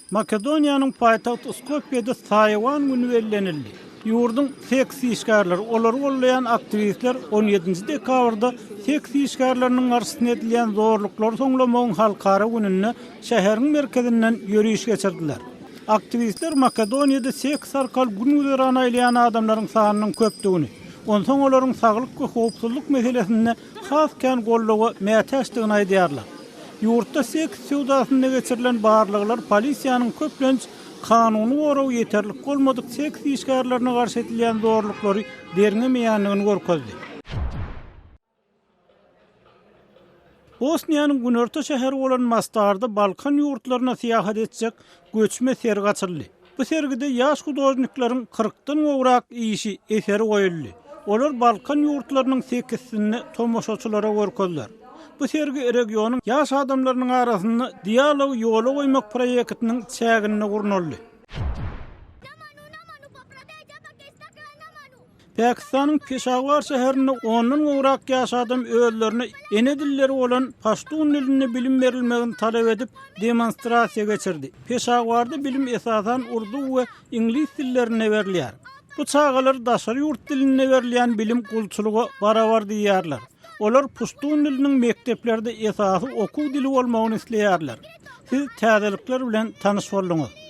Makedoniýanyň paýtagty Skopýede Saýawan güni bellenildi. Ýurduň seks işgärleri, olary goldaýan aktiwistler on ýedinji dekabrda seks işgärleriniň garşysyna edilýän zorluklary soňlamagyň halkara gününde şäheriň merkezinden ýöriş geçirdiler. Aktiwistler Makedoniýada seks arkaly gün-güzeran aýlaýan adamlaryň sanynyň köpdügini, onsoň olaryň saglyk we howpsuzlyk meselesinde has kän goldawa mätäçdigini aýdýarlar. Ýurtda seks söwdasynda geçirilen barlaglar polisiýanyň köplenç kanuny goragy ýeterlik bolmadyk seks işgärlerine garşy edilýän zorluklary derňemeýändigini görkezdi. Bosniýanyň günorta şäheri bolan Mostarda Balkan ýurtlaryna syýahat etjek göçme sergi açyldy. Bu sergide ýaş hudožnikleriň kyrkdan gowrak işi, eseri goýuldy. Olar Balkan ýurtlarynyň sekizsinde tomaşaçylara görkeziler. Bu sergi regionyň ýaş adamlarynyň arasynda dialogy ýola goýmak proýektiniň çäginde gurnaldy. Pakistanyň Peşawar şäherinde ondan gowrak ýaş adam özlerine ene dilleri bolan paştun dilinde bilim berilmegini talap edip, demonstrasiýa geçirdi. Peşawarda bilim esasan urdu we iňlis dillerinde berilýär. Bu çagalar daşary ýurt dilinde berilýän bilim gulçulyga barabar diýýärler. Olar puştun diliniň mekdeplerde esasy okuw dili bolmagyny isleýärler. Siz täzelikler bilen tanyş bolduňyz.